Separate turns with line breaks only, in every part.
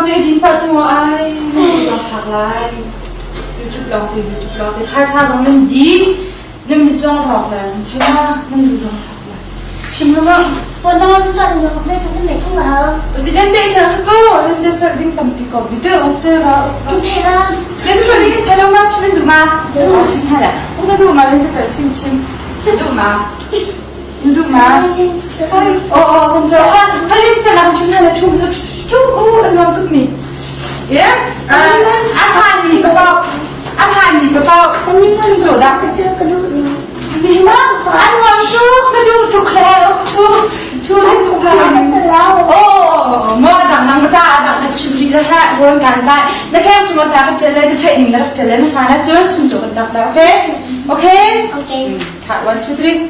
te din pah cu ai na fak lai. YouTube lawng te YouTube lawng te phaisa zong nan di nan mit zong rawk le nan thei ma nan lu zong fak lai. Chim lo ma.
Phone dang su ta ni ko zai kan nei ko ma.
Nan te chan ko nan te chan ding tampi ko bi te ok te ra.
Tu the ra.
Nan sa ding the lo ma chim du ma. Chim ha la. Um na du ma nan te chim chim. Du ma. Du ma. Sorry. Oh oh kan cho ha. Halim sa lang chim ha la chum na chu u an nuam tuk mi. Yeah. A phan mi ka pau. A phan mi ka pau. Chum cho da. Mi ma. An nuam tuk na du tuk le chu chu tuk le. Oh, mo dang nang ca dang na chim ri ha buan kan lai. Na kem chu ma ca ka chele na thai ning na rak chele na fa na chun chum cho kan dak la okay? Okay?
Okay.
Tha 1 2 3.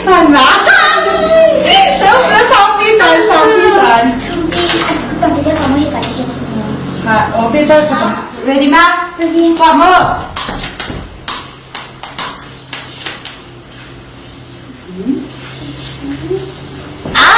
ผ่านมาแล้วสองปีจานสองปีจานค่ะโอเคเตอร์ ready มาพร้อมมั้ยอ้า